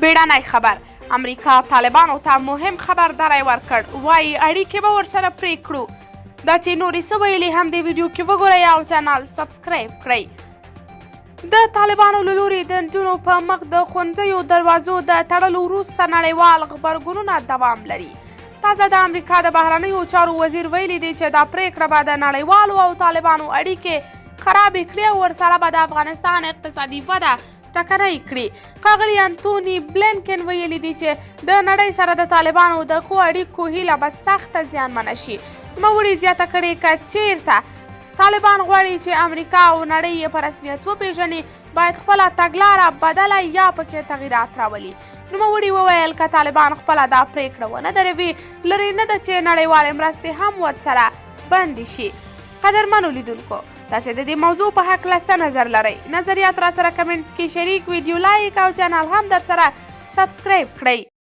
بیړنی خبر امریکا طالبانو ته مهم خبرداری ورکړ، وایي اړیکې به ورسره پرې کړو. دا چې نورې څه ویلي هم دې ویډیو کې وګورئ او چینل سبسکرایب کړئ. د طالبانو له لوري د نجونو په مخ د ښوونځیو دروازو د تړلو وروسته نړیوال غبرګونونه دوام لري. تازه د امریکا د بهرنیو چارو وزیر ویلي دي چې دا پرېکړه به د نړیوالو او طالبانو اړیکې خرابې کړي او ورسره به د افغانستان اقتصادي وده ټکنۍ کړي. ښاغلي انتوني بلینکن ویلي دي چې د نړۍ سره د طالبانو د ښو اړیکو هیله به سخته زیانمنه شي. نوموړي زیاته کړې، که چیرته طالبان غواړي چې امریکا او نړۍ یې په رسمیت وپیژني، باید خپله تګلاره بدله یا پکې تغیرات راولي. نوموړي وویل، که طالبان خپله دا پریکړه ونه دروي، لرې نه ده چې نړیوالې مرستې هم ورسره بندې شي. قدرمنو لیدونکو، تاسو د دې موضوع په هکله څه نظر لرئ؟ نظریات را سره کمنټ کې شریک، ویډیو لایک او چینل هم در سره سبسکرایب کړئ.